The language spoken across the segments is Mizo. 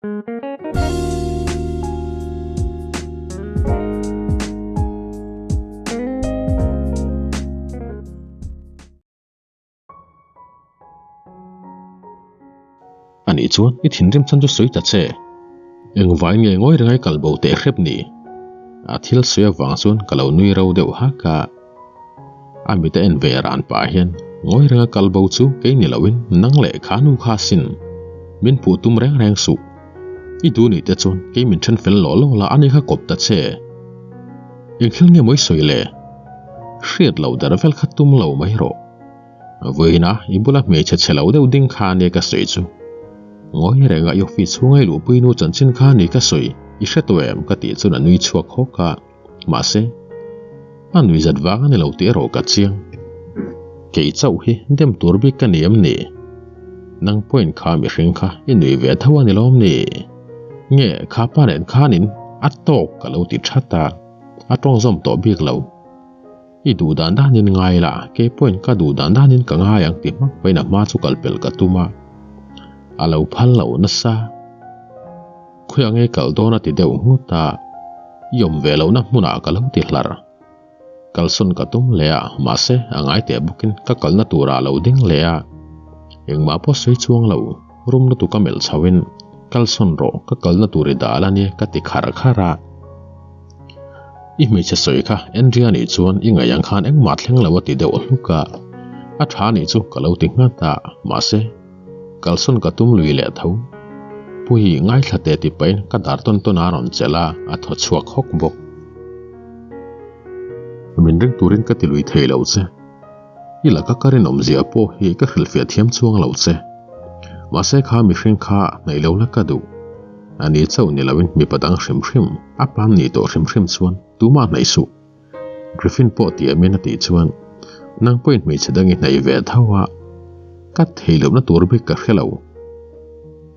Anih chuan i thinrim chhan chu sawi ta che. Engvai nge ngawi renga i kal bo teh hrep ni? A thil sawi avang chuan ka lo nui ro deuh hak a. A mit a en ve ran pah hian ngawi renga kal bo chu kei ni loin nang leh kha nu kha sin. Min puh tum reng reng suh. I duh nih te chuan kei min then fel lawh lawh la a ni kha kawp ta che. Eng thil nge maw i sawi le? Hriat loh der vel kha tum lo mai rawh. Vawiina i bula hmeichhe chhe lo deuh ding kha ania ka sawi chu. Ngawi renga i office chhunga i luhpui nu chanchin kha ni ka sawi, i hre tawh em? ka tih chuan a nui chhuak hawk a. Mahse, a nui zat vang a ni lo tih erawh ka chiang. Kei chauh hi dem tur bik ka ni em ni? Nang pawhin kha mihring kha i nui ve tho a ni lawm ni? Nge kha pa nen khanin a tawk ka lo ti that a, a tawng zawm tawh bik lo. I duh dan danin ngai la, kei pawhin ka duh dan danin ka ngai ang ti hmak pahin a hma chu kal pel ka tum a, a lo phal lo nasa. Khawiah nge kal dawn a ti deuh nghut a, i awm ve lohna hmunah ka lo ti hlar. Kalsawn ka tum leh a, mahse a ngai teh bawkin ka kalna turah a lo ding leh a. Engmah pawh sawi chuang lo, rum lutuk a melh chhoin, Kalsawn rawh, ka kalna tur i dal a nia ka ti khar khar a. I hmeichhe sawi kha Andrea nih chuan i ngaih ang khan engmah thleng lo a ti deuh hluk a, a tha nih chu ka lo ti nghat a, mahse kalsawn ka tum lui leh tho. Pui ngaithla teh ti pahin ka dar tawn tawn a rawn chelh a, a thaw chhuak hawk bawk. Min ring turin ka ti lui thei lo che. I laka ka rinawmzia pawh hi ka hrilhfiah thiam chuang lo che. Mahse kha mihring kha hnaih lo la ka duh. A ni chauh ni loin mipa dang hrim hrim a pam nih tawh hrim hrim chuan tumah hnaih suh. Griffin pawh tiamin a tih chuan nang pawhin hmeichhe dang i hnaih ve tho a, ka thei lohna tur bik ka hre lo.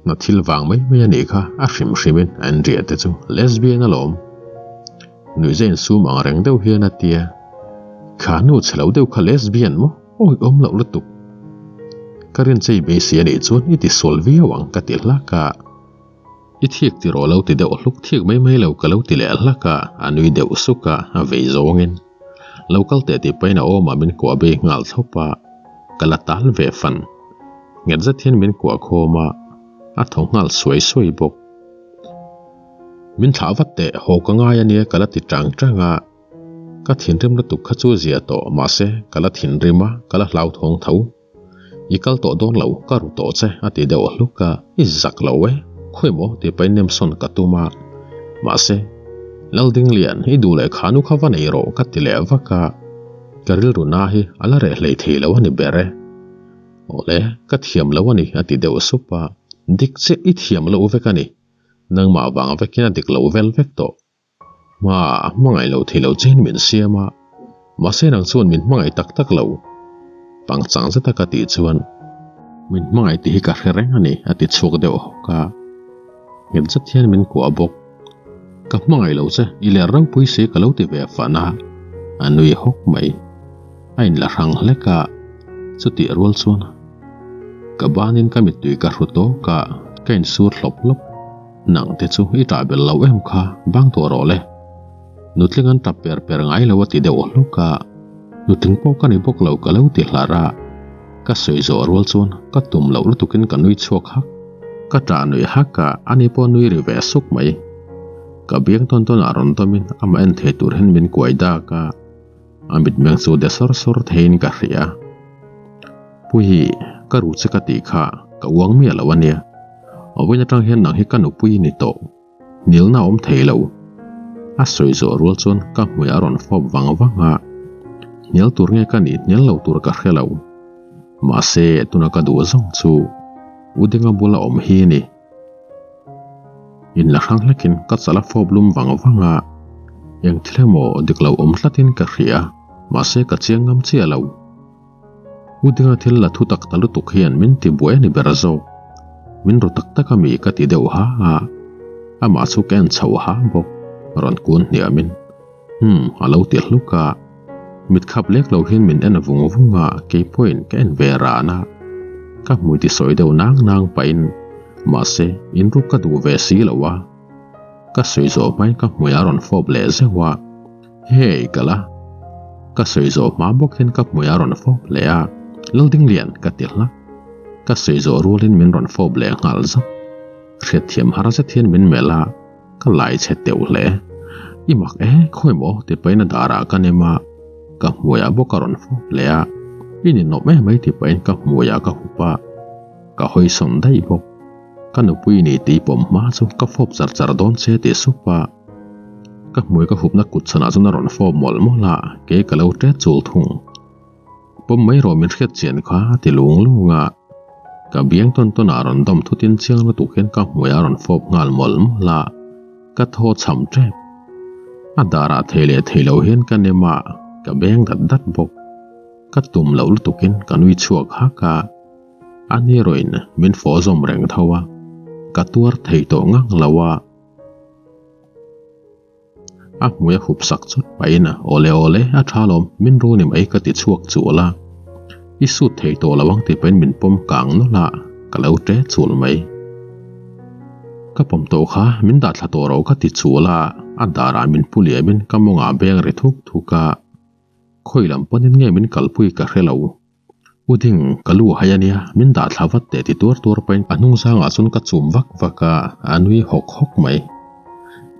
Hna thil vang mai mai a nih kha a hrim hrimin Andrea te chu lesbian alawm. Nuihza insum ang reng deuh hian a tia, Kha nu chhe lo deuh kha lesbian maw? Awi awm loh lutuk. Ka rinchei beisei a nih chuan i ti sual viau ang ka ti hlak a. I thik ti rawh lo ti deuh hluk thik mai mai lo ka lo ti leh hlak a, a nui deuh suk a, a vei zawngin. Lo kal teh tih pahin a awmah min kuah bei nghal thlawp a, ka la tal ve fan. Nghet zet hian min kuah khawm a, a thaw nghal suai suai bawk. Min thlah vat teh, haw ka ngai a nia ka la ti tang tang a. Ka thinrim lutuk kha chu zia tawh mahse ka la thinrim a, ka la hlauthawng tho. I kal tawh dawn lo, ka ru tawh che a ti deuh hluk a, i zak lo e, khawi maw ti pahin nemsawn ka tum a. Mahse, Laldinglian, i duh leh kha nu kha va nei rawh ka ti leh vak a, ka rilru na hi a la reh hlei thei lo a ni ber e. Awle, ka thiam lo a ni a ti deuh sup a, dik chiah i thiam loh vek a ni, nangmah vang vekin a dik lo vel vek tawh. Hma a hmangaih loh theih loh chiin min siam a, mahse nang chuan min hmangaih tak tak lo. Pangchang zeta ka tih chuan min hmangaih tih hi ka hre reng a ni a ti chhuak deuh hawk a, nghet zet hian min kuah bawk. Ka hmangaih lo che, i ler ropui si ka lo ti ve fan a, a nui hawk mai. A inla hrang hlek a, chutih rual chuan ka banin ka mittui ka hru tawk a, ka insur hlawp hlawp. Nang te chu i ṭah belh lo em kha, bang tawh rawh le. Nutling an ṭap per per ngai lo a ti deuh hluk a, nutling pawh ka ni bawk lo ka lo ti hlar a. Ka sawi zawh rual chuan ka tum loh lutukin ka nui chhuak hak. Ka ṭah nuih hak a, ani pawh nui ri ve suk mai. Ka biang tawn tawnah rawn dawmin amah en thei tur hian min kuai dak a, a mitmeng chu de sawr sawr theiin ka hria. Puii, ka ru che ka tih kha ka uang miah lo a nia. Vawiin atang hian nang hi ka nupui i ni tawh. Nilna a awm thei lo. A sawi zawh rual chuan ka hmui a rawn fawp vang vang a. Hnial tur nge ka nih hnial lo tur ka hre lo. Mahse, tuna ka duh zawng chu U Dinga bula awm hi a ni. Inla hrang hlekin ka chal a fawp lum vang vang a. Eng thil emaw dik lo awm tlatin ka hria, mahse ka chiang ngam chiah lo. U Dinga thil la thu tak ta lutuk hian min ti buai a ni ber zawk. Min ru tak tak a mi ka ti deuh ha a, amah chu ka en chhoh ha bawk, rawn kun hniamin, Umm, a lo ti hluk a. Mit khap lek lo hian min en vung vung a, kei pawhin ka en ve ran a. Ka hmui ti sawi deuh nang nang pahin Mahse, inruk ka duh ve si lo a. Ka sawi zawh hmain ka hmui a rawn fawp leh zeuh a. Hey, ka la. Ka sawi zawh hma bawk hian ka hmui a rawn fawp leh a. Laldinglian, ka ti hlak. Ka sawi zawh rualin min rawn fawp leh nghal zat. Hriatthiam har zet hian min melh a, ka lai chhe teuh hle. I mak e, khawi maw? ti pahin a darah ka nem a, ka hmuiah bawk a rawn fawp leh a. I ninawm em mai ti pahin ka hmuiah ka hup a, ka hawi sawn daih bawk. Ka nupui ni tih pawm hma chu ka fawp char char dawn che ti sup a, ka hmui ka hupna kut chhanah chuan a rawn fawp mawlh mawlh a, kei ka lo tet chul thung. Pawm mai rawh min hriat chian kha a ti lung lung a, ka biang tawn tawn ah rawn dawm thutin chiang lutuk hian ka hmui a rawn fawp nghal mawlh mawlh a, ka thaw chham tep. A darah thei leh thei lo hian ka nem a, ka beng dat dat bawk. Ka tum loh lutukin ka nui chhuak hak a, a ni erawhin min fawh zawm reng tho a, ka tuar thei tawh ngang lo a. A hmui a hup sak chawt pahin a, Awle awle, a tha lawm, min ru ni mai ka ti chhuak chul a. I sut thei tawh lo ang ti pahin min pawm kang nawlh a, ka lo ṭe chul mai. Ka pawm tawh kha, min dah thla tawh ro ka ti chul a, a darah min pu liamin ka mawngah beng ri thuk thuk a. Khawi lam panin nge min kalpui ka hre lo. U Ding, ka lu hai a nia, min dah thla vat teh ti tuar tuar pahin a hnung zangah chuan ka chum vak vak a, a nui hawk hawk mai.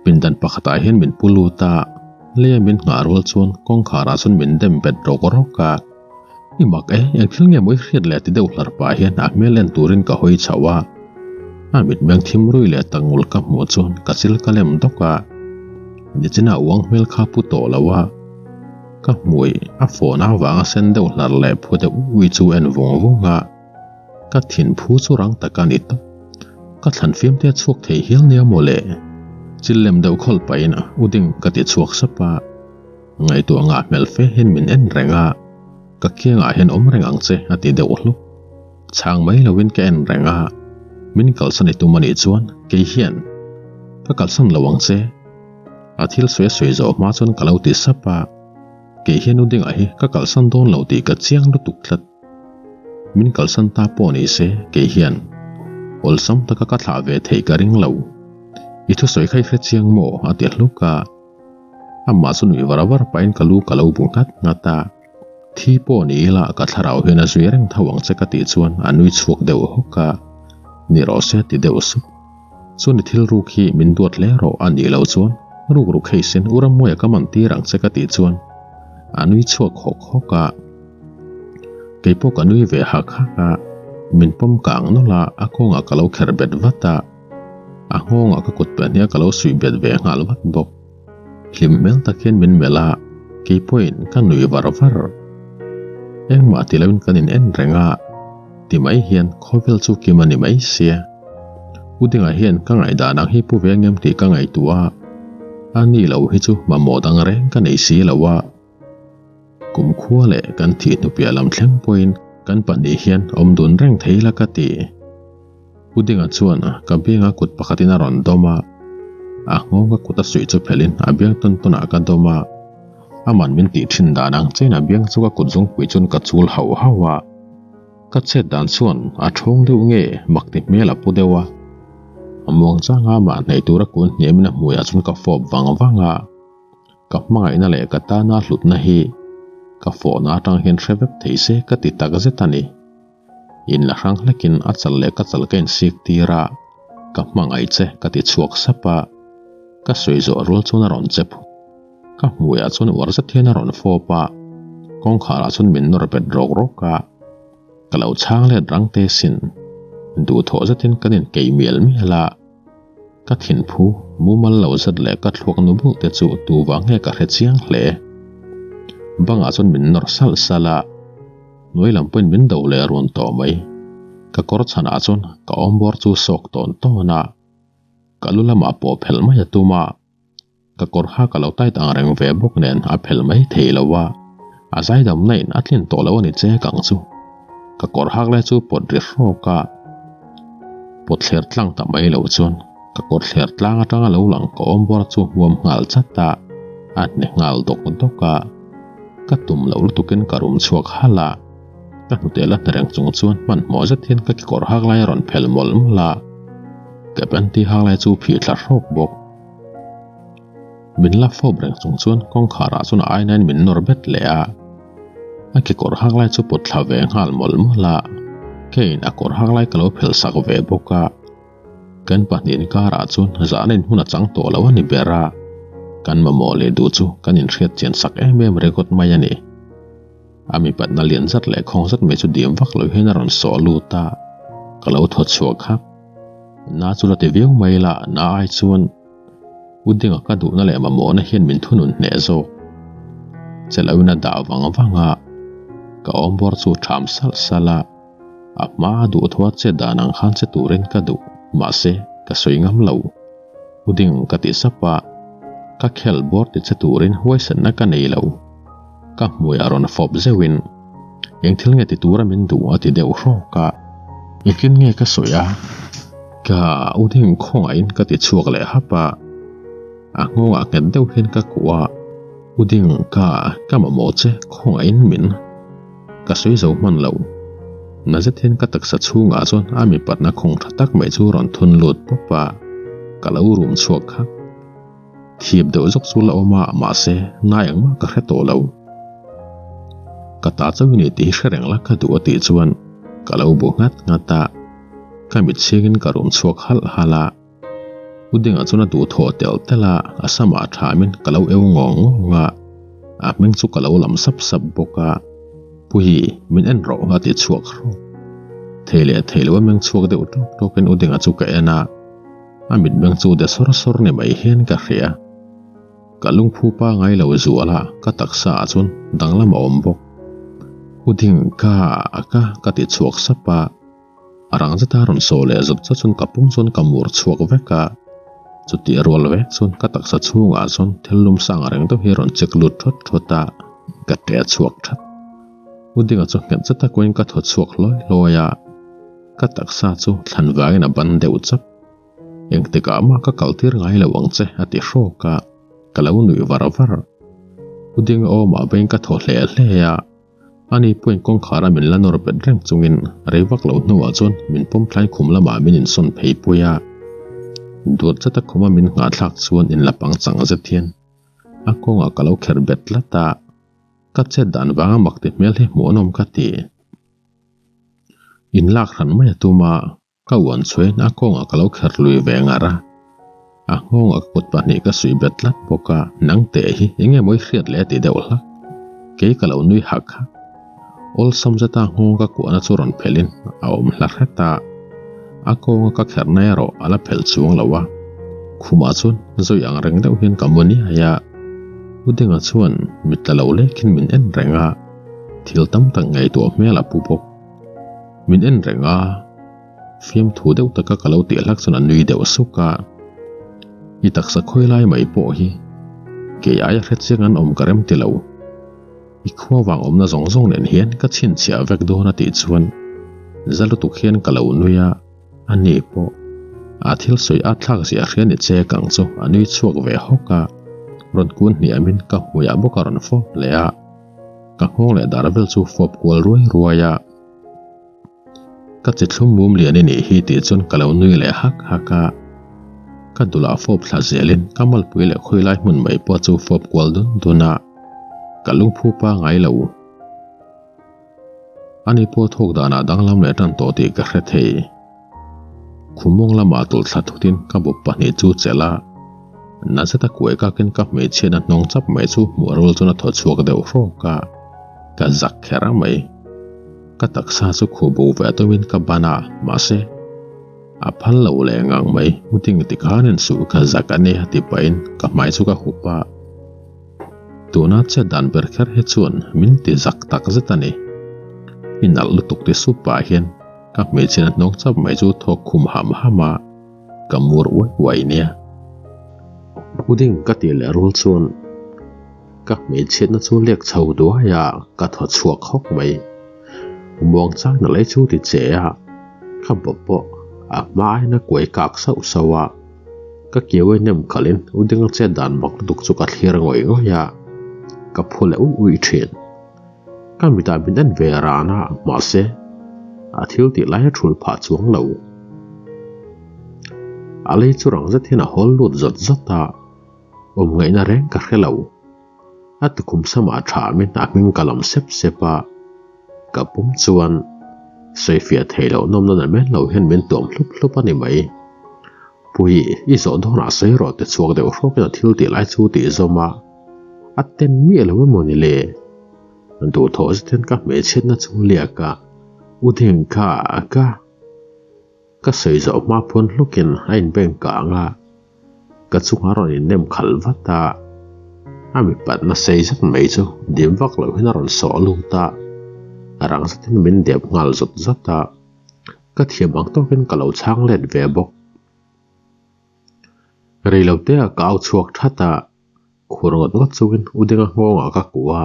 Pindan pakhatah hian min pu lut a, leia min nghah rual chuan kawngkharah chuan min dem bet rawk rawk a. I mak e, eng thil nge maw i hriat leh ti deuh hlar pah hian a hmel en turin ka hawi chhoh a. A mitmeng thim rui leh tangul ka hmuh chuan ka chil ka lem dawk a. Nichina uang hmel kha pu tawh lo a. Ka hmui a phone avanga sen deuh hlar leh phu deuh ui chu en vung vung a, ka thin phu chu rang tak a ni tawp. Ka thlan fim te chhuak thei hial nia maw le? Chil lem deuh khawlh pahin u ding ka ti chhuak sap a, ngaihtuah ngah hmel fe hian min en reng a, ka kiangah hian awm reng ang che a ti deuh hluk. Chhang mai loin ka en reng a, min kalsan i tum anih chuan kei hian ka kalsan lo ang che. A thil sawi a sawi zawh hma chuan ka lo ti sap a, kei hian u dingah hi ka kalsan dawn lo tih ka chiang lutuk tlat. Min kalsan ta pawh ni se kei hian awlsam taka ka thlah ve theih ka ring lo. I thusawi kha i hre chiang maw? a ti hluk a. Amah chu nuih var var pahin ka lu ka lo bu nghat nghat a. Thi pawh ni ila ka thlarau hian a zui reng tho ang che ka tih chuan a nui chhuak deuh hawk a, ni rawh se ti deuh sup. Chuan i thil ruk hi min duat hle rawh a nih loh chuan ruk ruk hei sin u Rammuaia ka man tir ang che ka tih chuan a nui chhuak hawk hawk a. Kei pawh ka nui ve hak hak a, min pawm kang nawlh a, a kawngah ka lo kher bet vat a, a nghawngah ka kut pahnih a ka lo suih bet ve nghal vat bawk. Hlim hmel tak hian min melh a, kei pawhin ka nui var var. Engmah ti loin kan in en reng a, ti mai hian khawvel chu kim a ni mai sia. U Dinga hian ka ngaihdan ang hi pu ve ngem tih ka ngaihtuah a, a ni lo hi chu mamawh dang reng ka nei si lo a. Kum khua leh kan thih hnupiah lam thleng pawhin kan pahnih hian awm dun reng thei la ka ti. U Dinga chuan ka bianga kut pakhatin a rawn dawm a, a nghawng ka kut a suih chu phelhin a biang tawn tawnah ka dawm a, aman min tih thin dan ang chiain a biang chu ka kut zungpui chuan ka chul hauh hauh a, ka chet dan chuan a thawng deuh nge mak ti hmel a pu deuh a, a muang changa amah hnaih tura kun hniamin a hmuiah chuan ka fawp vang vang a. Ka hmangaihna leh ka tana hlutna hi ka fawhna atang hian hre vek thei se ka ti tak zet a ni. In la hrang hlekin a chal leh ka chal ka insik tir a, ka hmangaih che ka ti chhuak sap a, ka sawi zawh rual chuan a rawn che phut. Ka hmuiah chuan uar zet hian a rawn fawp a, kawngkharah chuan min nawr bet rawk rawk a, ka lo chhang let rang te sin. Duhthawh zetin kan inkeih mial mial a. Ka thinphu mumal lo zet leh ka thluak nu bulh te chu tu vang nge ka hre chiang hle. Bangah chuan min nawr salh salh a, hnuai lam pawhin min do leh run tawh mai. Ka kawr chhanah chuan ka awmbawr chu sawk tawn tawn a, ka lu lamah pawh phelh mai a tum a. Ka kawr kha ka lo tight ang reng ve bawk nen a phelh mai thei lo a, a zaidam na in a tlin tawh lo a ni che kang chu. Ka kawr hak lai chu pawt ri hrawk a, pawt thler tlang ta mai lo chuan ka kawr thler tlang atanga lo lang ka awm bawr chu huam nghal chat a, a hne nghal dawk dawk a. Ka tum loh lutukin ka rum chhuak halh a, ka hnute la hne reng chung chuan hmanhmawh zet hian ka kekawr hak lai a rawn phelh mawlh mawlh a. Ka panty hak lai chu phih thla hrawk bawk. Min la fawp reng chung chuan kawngkhar ah chuan a aina in min nawr bet leh a. A kekawr hak lai chu pawt thla ve nghal mawlh mawlh a. Keiin a kawr hak lai ka lo phelh sak ve bawk a. Kan pahnih inkarah chuan zahna in hmun a chang tawh lo a ni ber a. Kan mamawh leh duh chu kan inhriat chian sak em em record mai a ni. A mipatna lian zat leh khawng zat mai chu dim vak lo hian a rawn sawh lut a, ka lo thaw chhuak hak. Na chu la ti viau mai la, na ai chuan U Dinga ka duhna leh mamawhna hian min thunun hneh zawk. Che loin a dah vang vang a, ka awmbawr chu ṭham salh salh a, a hma a duhthua chet dan ang khan che turin ka duh, mahse ka sawi ngam lo. U Ding ka ti sap a, ka khel bawr ti che turin huaisenna ka nei lo. Ka hmui a rawn fawp zeuhin, Eng thil nge ti tura min duh a ti deuh hrawk a. Engtin nge ka sawi a? Ka u ding khawngaihin ka ti chhuak leh hap a. A nghawngah nghet deuh hian ka kuah a, U ding ka ka mamawh che khawngaihin min. Ka sawi zo hman lo. Na zet hian ka taksa chhungah chuan a mipatna khawng tha tak mai chu rawn thun lut pawp a, ka lo rum chhuak hak. Thip deuh zawk chu la awm a, mahse nai engmah ka hre tawh lo. Ka ta chauh i ni tih hi hre reng la ka duh a tih chuan ka lo bu nghat nghat a, ka mit chhingin ka rum chhuak halh halh a. U Dinga chuan a duh thawh telh telh a, a samah thamin ka lo eu ngawng ngawng a, a hming chu ka lo lam sap sap bawk a. Puii, min en rawh a ti chhuak hrawk. Thei leh thei lo a meng chhuak deuh tawk tawkin U Dinga chu ka en a. A mitmeng chu de sawr sawr ni mai hian ka hria. Ka lungphu pangai lo zual a, ka taksa ah chuan danglam a awm bawk. U ding ka ka ka ti chhuak sap a, a rang zeta rawn saw leh zawt zawt chuan ka pum chuan ka mur chhuak vek a. Chutih rual vek chuan ka taksa chhungah chuan thil lum sang reng deuh hi a rawn chek lut thawt thawt a, ka ṭe chhuak that. U dinga chu nghet zeta kuain ka thaw chhuak hlawi hlawi a. Ka taksa chu thlan vangin a ban deuh chap. Engtikah mah ka kaltir ngai lo ang che a ti hrawk a, ka lo nuih var var. U Dinga awmah veng ka thaw hle hle a, ani pawhin kawngkhara min la nawr bet reng chungin rei vak lo hnuah chuan min pawm thlain khum lamah min insawn phei pui a. Duat zeta khuma min nghahthlak chuan inla pangchang zet hian a kawngah ka lo kher bet tlat a, ka chet dan vanga mak ti hmel hi hmuh an awm ka ti. In lak hran mai a tum a, ka uan chhuain a kawngah ka lo kher lui ve ngar a. A nghawngah ka kut pahnih ka suih bet tlat bawk a, nang teh hi eng nge mawi hriat leh a ti deuh hlak. Kei ka lo nui hak hak. Awlsam zeta nghawng ka kuahna chu rawn phelhin a awm hla hret a, a kawnga ka kherna erawh a la phelh chuang lo a. Khumah chuan zawi ang reng deuh hian ka mu niai a, U Dinga chuan mit tla lo lekin min en reng a. Thil tam tak ngaihtuah hmel a pu bawk. Min en reng a, fiamthu deuh taka ka lo tih hlak chuan a nui deuh suk a. I taksa khawi lai mai pawh hi kei aia hre chiang an awm ka rem ti lo. I khua vang awmna zawng zawng nen hian ka chhinchhiah vek dawn a tih chuan za lutuk hian ka lo nui a, a ni pawh a thil sawi at thlak zia hria ni che kang chu a nui chhuak ve hawk a, rawn kun hniamin ka hmuiah bawk a rawn fawp leh a. Ka nghawng leh dar vel chu fawp kual ruai ruai a, ka chi thlum mum lian i nih hi tih chuan ka lo nui leh hak hak a. Ka dulah fawp thla zelin ka malpui leh khawi lai hmun mai pawh chu fawp kual dun dun a, ka lungphu pangai lo. Ani pawh thawk danah danglam leh tan tawh tih ka hre thei. Khumawng lamah tawlh thla thutin ka bawp pahnih chu chelh a, na zeta kuai kakin ka hmeichhiatna hnawng chap mai chu hmuh a rual chuan a thaw chhuak deuh hrawk a, ka zak kher mai. Ka taksa chu khuh bo ve tumin ka ban a, mahse, a phal lo leh ngang mai, muting ti khan en suh ka zak a nia ti pahin ka hmai chu ka hup a. Tuna chet dan ber kher hi chuan min ti zak tak zet a ni. I nalh lutuk ti sup pah hian Ka hmeichhian a hnawng chap mai chu thawk khum ham ham a, ka mur uai uai nia. U ding ka tih leh rual chuan ka hmeichhiatna chu lek chho duai a, ka thaw chhuak hawk mai. Muang chang na lei chu ti che a, ka bawp pawh a hma aiin a kuai kak sauh sauh a. Ka kiau a nem khalhin U Dinga chet dan mak lutuk chu ka thlir ngawih ngawih a, ka phu leh uih uih thin. Ka mitah min en ve ran a, mahse, a thil tih lai a thul phah chuang lo. A lei chu rang zet hian a hawl lut zawt zawt a, awm ngaihna reng ka hre lo. A tukhum samah thamin a hming ka lam sep sep a, ka pum chuan sawifiah theih loh nawmna na men lo hian min tuam hlup hlup a ni mai. Pui, i zawh dawnah sawi rawh ti chhuak deuh hrawkin a thil tih lai chu tih zawm a, a ten miah lo emaw ni le? Duhthawh zet hian ka hmeichhiatna chu liak a, U Ding ka, ka. Ka sawi zawh hma phuan hlukin a inbeng kang a, ka chungah a rawn innem khalh vat a, a mipatna sei zet mai chu dim vak loh hian a rawn sawh lut a, rang zetin min dep nghal zawt zawt a, ka thiam ang tawkin ka lo chhang let ve bawk. Reilote-ah ka au chhuak that a, Khur ngawt ngawt chungin U Dinga nghawngah ka kuh a,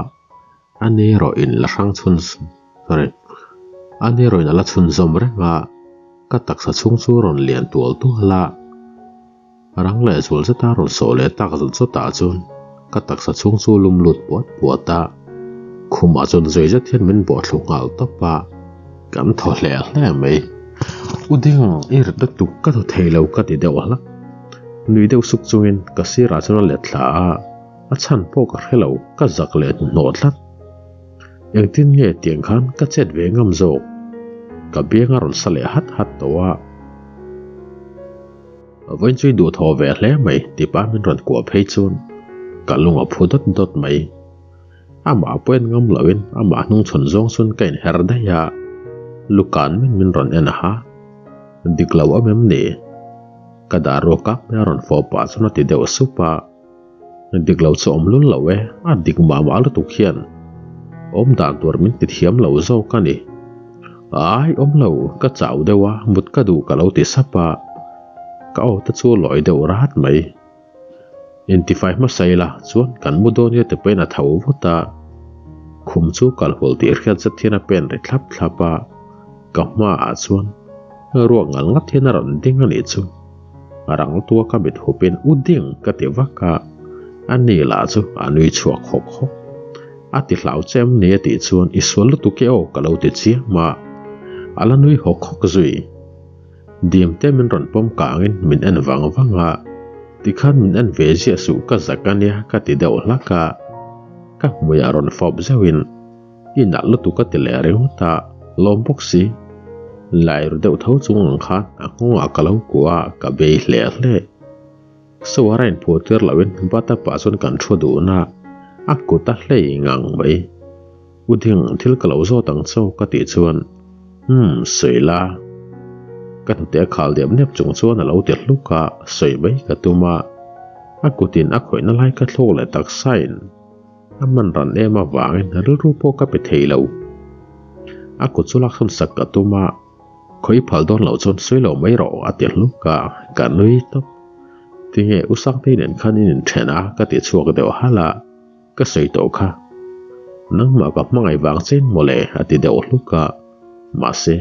a ni erawh in la hrang chhun sorry a ni erawh in a la chhunzawm reng a, ka taksa chhung chu a rawn lian tual tual a, rang leh zual zeta a rawn sawh leh tak zawt zawtah chuan ka taksa chhung chu lum lut puat puat a, khumah chuan zui zet hian min bawh thlu nghal tawp a, kan thaw hle hle mai. U Ding, i rit lutuk ka thaw thei lo ka ti deuh hlak. Nui deuh suk chungin ka sirah chuan a let thla a, a chhan pawh ka hre lo, ka zak leh hnuhnawh tlat. Engtin nge tiang khan ka chet ve ngam zawk? Ka biang a rawn sa leh hat hat tawh a. Vawiin chu i duhthawh ve hle mai tipa min rawn kuah phei chuan ka lung a phu dawt dawt mai. Amah pawh en ngam loin amah hnungchhawn zawng chuan ka inher daih a, Luka'n min min rawn en aha. Dik lo awm em ni? Ka dah ruak a, a rawn fawh pah chuan a ti deuh sup a. Dik lo chu awm lul lo e, a dik mah mah lutuk hian awm dan tur min ti thiam lo zawk a ni. Ai awm lo, ka chau deuh a, mut ka duh ka lo ti sap a, ka aw te chu lawi deuh rat mai. Intifai hmasa ila chuan kan mu dawn nia ti pawhin a tho vut a, khum chu kal hul tih hriat zet hian a pen ri thlap thlap a, ka hmaah chuan ruak ngal ngat hian a rawn ding a nih chu. A rang tua ka mit hupin u ding ka ti vak a, a ni lah chu a nui chhuak hawk hawk. A ti hlau che em ni a tih chuan i sual lutuk e aw ka lo ti chiam a, a la nui hawk hawk zui. Dim te min rawn pawm kangin min en vang vang a, tikhan min en ve ziah suh ka zak a nia ka ti deuh hlak a, ka hmuiah rawn fawp zeuhin i nalh lutuk a ti leh ringawt a, lawm bawk si. Lai ru deuh tho chung ang khan a nghawngah ka lo kuah a, ka bei hle hle. Soar a inphuh tir lohin bathtub ah chuan kan thu dun a, a kut a hlei ngang mai. U Ding, thil ka lo zawt ang chaw ka tih chuan, Umm, sawi la. Ka hnute a khal dep nep chung chuan a lo ti hluk a, sawi mai ka tum a. A kutin a khawihna lai ka thlawk leh taksain a man ran em avangin rilru pawh ka pe thei lo. A kut chu laksawn sak ka tum a, Khawi phal dawn loh chuan sawi lo mai rawh a ti hluk a, ka nui tawp. Tinge U Sangtei nen khan in inthen a ka ti chhuak deuh halh a. Ka sawi tawh kha. Nangmah ka hmangaih vang chein mawle a ti deuh hluk a, mahse,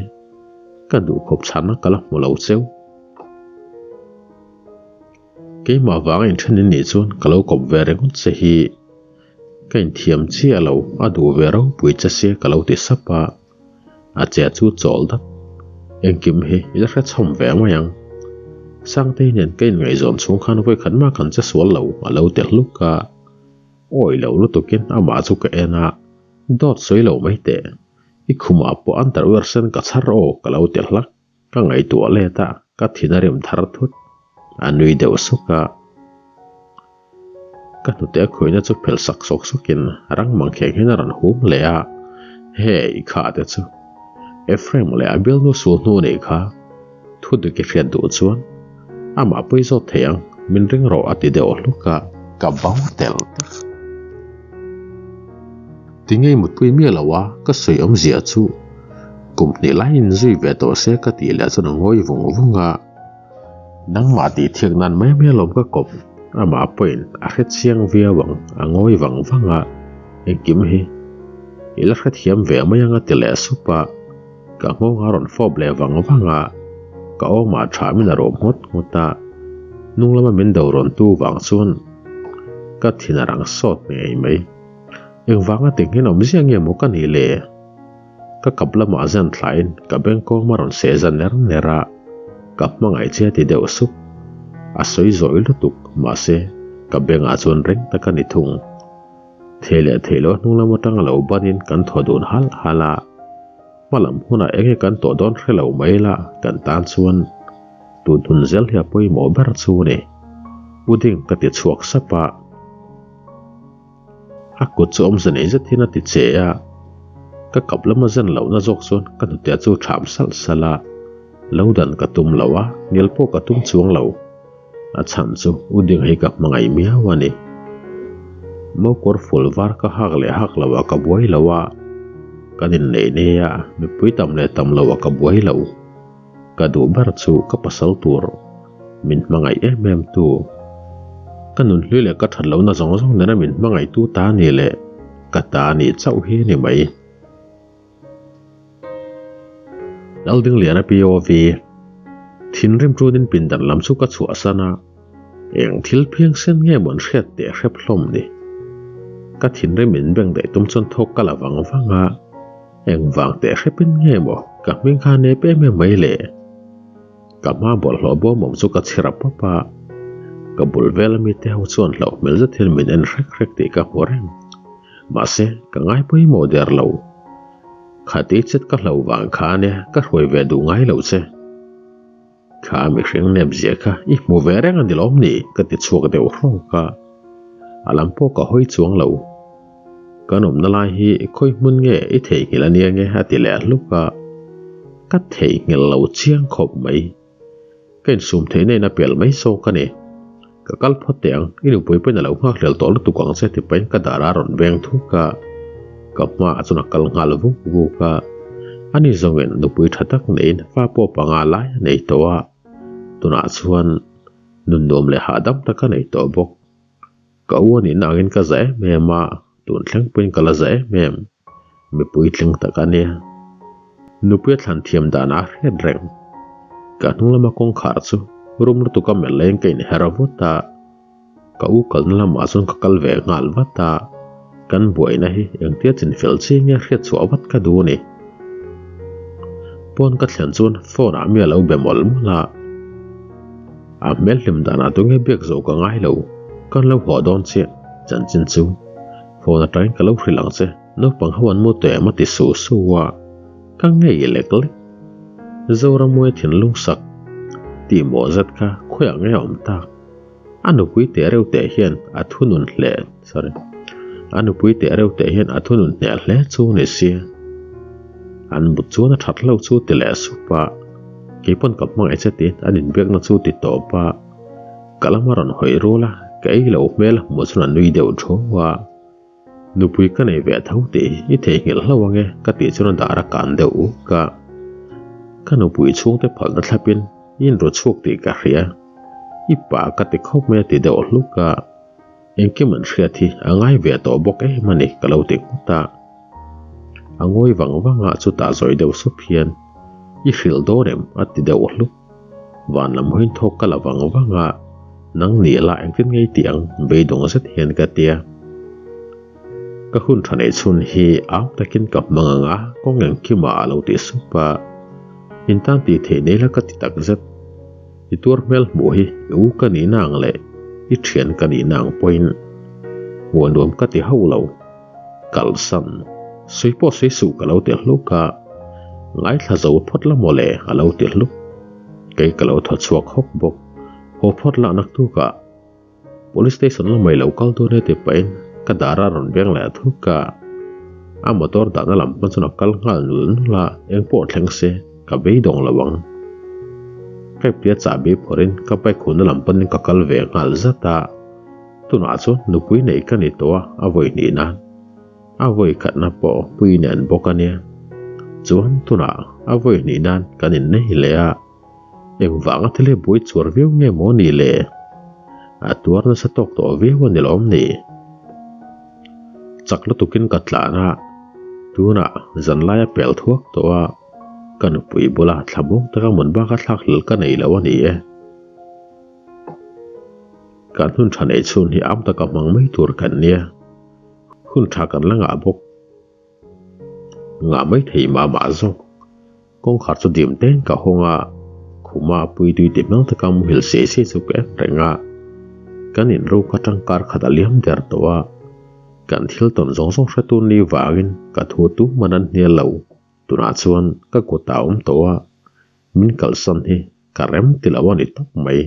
ka duhkhawp chhanna ka la hmu lo cheu. Keimah vanga inthen in nih chuan ka lo kawp ve ringawt che hi ka inthiam chiah lo, a duh ve ropui che sia ka lo ti sap a. A che chu chawl dat. Engkim hi i la hre chhawm ve mai ang. Sangtei nen ka inngaihzawn chhung khan vawikhat mah kan che sual lo a lo ti hluk a. Awi lo lutukin amah chu ka en a, dawt sawi lo mai teh. I khumah pawh underwear sen ka chhar aw ka lo ti hlak. Ka ngaihtuah let a, ka thin a rim thar thut. A nui deuh suk a. Ka hnute a khawihna chu phelh sak sawk sawkin rang mang kheng hian a rawn hum leh a, Hey, kha te chu. Ephraim leh a bialnu sul hnu anih kha. Thu dik i hriat duh chuan amah pawi zawt thei ang, min ring rawh a ti deuh hluk a. Ka bo tel tel. Tinge i mutpui miah lo a, ka sawi awmzia chu kum hnih laiin zui ve tawh se ka tih leh chuan a ngawi vung vung a. Nangmah tih thiak nan mai mai alawm ka kawp, amah pawhin a hre chiang viau ang, a ngawi vang vang a, engkim hi i la hrethiam ve mai ang a ti leh sup a, ka nghawng a rawn fawp leh vang vang a, ka awmah tha min a rawm ngawt ngawt a, hnung lama min do rawn tu vang chuan ka thin a rang sawt ngei mai. Engvanga tinghin awm ziah nge maw ka nih le? Ka kap lamah zan thlain ka beng kawng a rawn seh za ner ner a, ka hmangaih che a ti deuh sup. A sawi zawi lutuk, mahse, ka bengah chuan reng tak a ni thung. Thei leh thei lo hnung lam atanga lo banin kan thaw dun halh halh a. Hma lam hunah enge kan tawh dawn hre lo mai la, kan tan chuan tun hun zel hi a pawimawh ber chu a ni. Pudding ka ti chhuak sap a. A kut chu awmze nei zet hian a ti che a, ka kap lama zen lohna zawk chuan ka hnutea chu ṭham salh salh a, lo dan ka tum lo a, ngel pawh ka tum chuang lo. A chhan chu u ding hi ka hmangaih miau a ni. Mokawr ful var ka hak leh hak lo ah ka buai lo a, kan inneih nei a, mipui tam leh tam lo ah ka buai lo. Ka duh ber chu ka pasal tur min hmangaih em em tu. Ka nunhlui leh ka that lohna zawng zawng nena min hmangaih tu ta ni leh ka ta nih chauh hi a ni mai. Laldingliana POV, Thinrim tunin pindan lam chu ka chhuahsan a, eng thil phiangsen nge maw an hriat teh hrep hlawm ni. Ka thinrim in beng daih tum chuan thawk ka la vang vang a. Engvang teh hrepin nge maw ka hming kha nep em em mai le? Ka hma bawlhhlawh bawm awm chu ka chhir a pawp a, ka bul vel ami te ho chuan hlauh hmel zet hian min en hrek hrek tih ka hmu reng. Mahse, ka ngai pawimawh der lo. Khati chet ka hlo vang kha ania ka hruai ve duh ngai lo che. Kha mihring nep zia kha i hmu ve reng a ni lawm ni? ka ti chhuak deuh hrawk a, a lam pawh ka hawi chuang lo. Kan awmna lai hi khawi hmun nge i theihnghilh a nia nge a ti leh hluk a, ka theihnghilh lo chiang khawp mai. Ka insum theihna in a pel mai zawk a ni. Ka kal phawt teh ang, i nupui pawhin a lo nghak hlel tawh lutuk ang che ti pahin ka dar a rawn veng thuk a, ka hmaah chuan a kal nghal vuk vuk a. Ani zawngin nupui tha tak neiin fa pawh panga lai a nei tawh a, tunah chuan nun nuam leh hahdam tak a nei tawh bawk. Ka u a nihna angin ka za em em a, tun thleng pawhin ka la za em em. Mipui tling tak a nia. Nupui a thlan thiam danah a hriat reng. Ka hnung lama kawngkhar chu rum lutuk a melh laiin ka inher a vut a. Ka u kalna lamah chuan ka kal ve nghal vat a. Kan buaina hi engtia chinfel chi nge hriat chhuah vat ka duh a ni. Pawn ka thlen chuan phone ah mi a lo be mawlh mawlh a. A hmel hlim danah tunge biak zawh ka ngai lo. Kan lo haw dawn chiah chanchin chu. Phone atangin ka lo hrilh ang che, naupang ho an mu tawh em a ti su su a, ka ngei lek lek. Zorammuai thinlung sak tih mawh zet kha khawiah nge a awm tak? A nupui teh reuh teh hian a thunun hle, sorry, a nupui teh reuh teh hian a thunun hneh hle chu ni sia. An mut chuan a that hlauh chu ti leh sup a, keipawn ka hmangaih che tiin an inbiakna chu ti tawp a. Ka lam a rawn hawi rual a, ka ei lo hmel a hmuh chuan a nui deuh tho a. Nupui ka nei ve tho tih hi i theihnghilh hlauh ange ka tih chuan a dar a kan deuh uk a. Ka nupui chhungte phalna thlapin i inru chhuak tih ka hria. I pa ka ti khawp mai a ti deuh hluk a. Engkim an hriat hi a ngai ve tawh bawk em a ni ka lo ti nghut a. A ngawi vang vang a chutah zawi deuh sup hian i hrilh dawn em a ti deuh hluk. Van lam hawiin thawk ka la vang vang a, nang ni la engtin ngei tih ang beidawng zet hian ka tia. Ka hun tha neih chhun hi au takin ka hmang ang a, kawng engkimah a lo ti sup a. In tan tih theih nei la ka ti tak zet. I tuar hmel hmuh hi i u ka nihna ang leh i thian ka nihna ang pawhin hmuh nuam ka ti hauh lo. Kalsan, sawi pawh sawi suh ka lo ti hluk a, ngaithla zo phawt la mawle a lo ti hluk. Kei ka lo thaw chhuak hawk bawk, haw phawt lah naktukah Police station lamah i lo kal dawn e ti pahin ka dar a rawn veng leh thuk a. A motor dahna lam pawn chuan a kal nghal nul nul a, eng pawh thleng se ka beidawng lo ang. Ka iptia chahbi phawrhin ka bike hunna lam panin ka kal ve nghal zat a. Tunah chuan nupui nei ka ni tawh a, a vawi hnih nan. A vawi khatna pawh pui nen bawk a nia. Chuan tunah a vawi hnih nan kan innei leh a, engvanga thil hi buai chuar viau nge maw ni le? A tuar nasa tawk tawh viau a ni lawm ni? Chak lutukin ka tlan a, tunah zanlai a pel thuak tawh a, ka nupui bula thlabawng taka mun baka thlak hlel ka nei lo a ni e. Kan hun tha neih chhun hi am taka hmang mai tur kan nia, hun tha kan la ngah bawk. Ngah mai thei mah mah zawk. Kawngkhar chu dim teng ka hawng a, Khuma pui tui ti hmel taka muhil siai siai chu ka en reng a, kan inruk atang kar khat a liam der tawh a, kan thil tawn zawng zawng hre tur ni vangin ka thu tu man an hnial lo, tunah chuan ka kut ah a awm tawh a, min kalsan hi ka rem ti lo a ni tawp mai.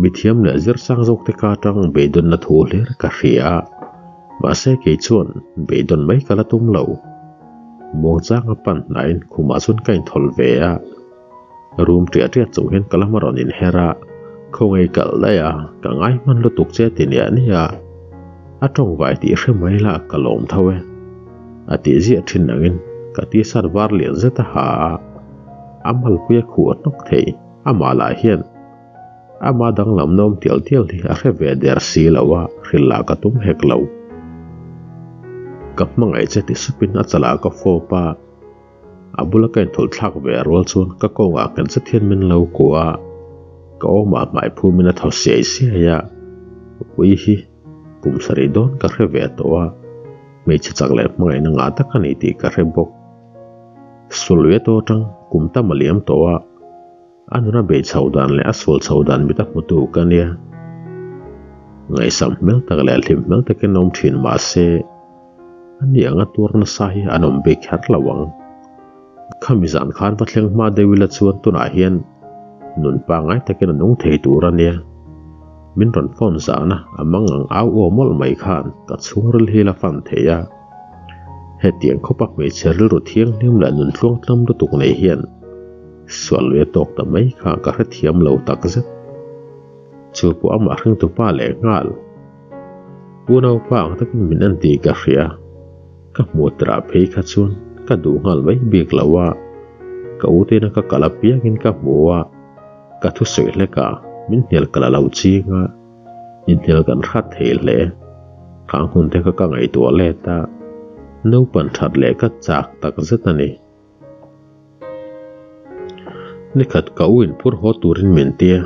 Mithiam leh zirsang zawk te ka atang beidawnna thu hlir ka hria a, mahse kei chuan beidawn mai ka la tum lo. Muangchanga pan hnaiin khumah chuan ka inthawl ve a, room ṭiah ṭiah chung hian ka lam a rawn inher a, Khawngaih kalh daih a, ka ngai hman lutuk che ti niah niah a tawngvai tih hre mai la ka lawm tho e a tih ziah ṭhin angin ka t-shirt var lian zet a ha a, a malpui a khuh hnawk thei. Amah lah hian ama danglam nawm tial tial hi a hre ve der si lo a, hrilh lah ka tum hek lo. Ka hmangaih che ti supin a chalah ka fawp a, a bula ka inthawlh thlak ve rual chuan ka kawngah nghet zet hian min lo kuah a, ka awmah hmai phumin a thaw siai siai a, ui hi kum sarih dawn ka hre ve tawh a, hmeichhe chak leh hmangaihna ngah tak a ni tih ka hre bawk. Sului a to atang kum tam a liam tawh a, a nuna bei chho dan leh a sual chho dan mit a hmutu ka nia. Ngaihsam hmel tak leh hlim hmel takin awm thin mah se, a ni anga tuar nasa hi an awm bik kher lo ang. Khami zan khan va thleng hma deuh ila chuan tunah hian nun pangngai takin a nung thei tur a nia. Min rawn phone zahna a mang ang au aw mawlh mai khan ka chhungril hi la fan thei a. Hetiang khawpa hmeichhe rilru thianghlim leh nun tluangtlam lutuk nei hian sual lui a tawk ta mai kha ka hrethiam lo takzet. Chu pawh amah hringtupa leh nghal. Unaupa ang takin min en tih ka hria. Ka hmuh tirah phei kha chuan ka duh nghal mai bik lo a, ka utena ka kal apiangin ka hmu a, ka thusawi hlekah min hnial kal a lo ching a. Inhnial kan hrat thei hle. Khang hun te kha ka ngaihtuah let a, naupan that leh ka chak tak zet a ni. Nikhat ka u inphur haw turin min ti a,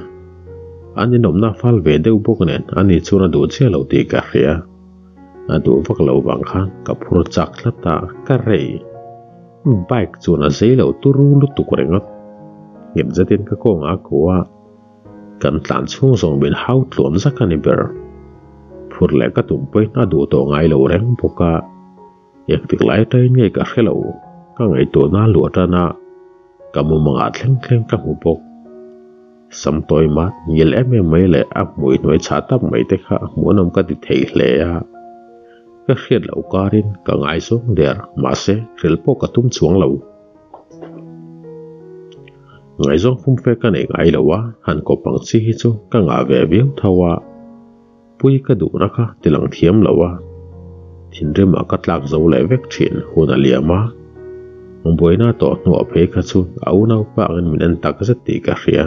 an inawmna fal ve deuh bawk nen ani chuan a duh chiah lo tih ka hria. A duh vak lo vang khan ka phur chak tlat a, ka rei. Bike chuan a zei lo turu lutuk ringawt. Nghet zetin ka kawngah a kuah a. Kan tlan chhung zawng min hau tluan zak a ni ber. Phur leh ka tum pawhin a duh tawh ngai lo reng bawk a, engtik lai atangin nge ka hre lo, ka ngaihtuahna luah tan a, ka mumangah thleng thleng ka hmu bawk. Sam tawi mat ngil em em mai leh a hmui hnuai chhah tak mai te kha hmuhnawm ka ti thei hle a, ka hriat loh karin ka ngaizawng der, mahse hrilh pawh ka tum chuang lo. Ngaihzawng fumfe ka nei ngai lo a, han kawp ang chi hi chu ka ngah ve viau tho a, pui ka duhna kha ti lang thiam lo a, thinrimah ka tlak zo leh vek thin hun a liam a, buaina tawh hnuah phei kha chu a unaupa angin min en tak zet tih ka hria,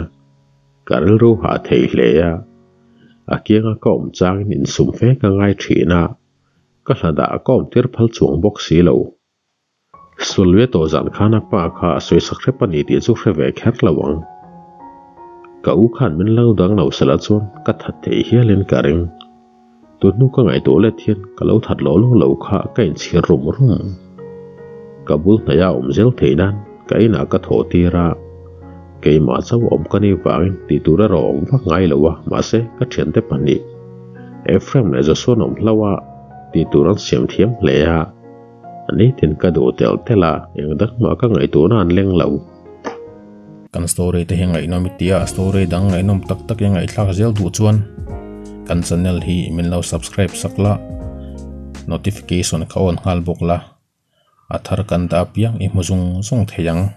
ka rilru hah thei hle a, a kianga ka awm changin insum fe ka ngai thin a, ka hladah ka awm tir phal chuang bawk si lo. Sulve tawh zan khan a pa kha a sawi sak hrep a ni tih chu hre ve kher lo ang. Ka u khan min lo dang lo sela chuan ka that thei hialin ka ring. Tun hnu ka ngaihtuah let hian ka lo that lawh lawh lo kha ka inchhir rum rum. Ka bul hnaih a awm zel theih nan ka inah ka thawh tir a, keimah chauh awm ka nih vangin tih tur erawh awm vak ngai lo a, mahse ka thiante pahnih Ephraim leh Joshua an awm hlauh a, tih tur an siam thiam hle a. Nitin ka duh telh telh a, eng dang mah ka ngaihtuahna an leng lo. Kan story te hi ngaihnawm i tia, story dang ngaihnawm tak tak i ngaihthlak zel duh chuan kan channel hi min lo subscribe sak la, notification kha on nghal bawk la, a thar kan dah apiang i hmu zung zung thei ang.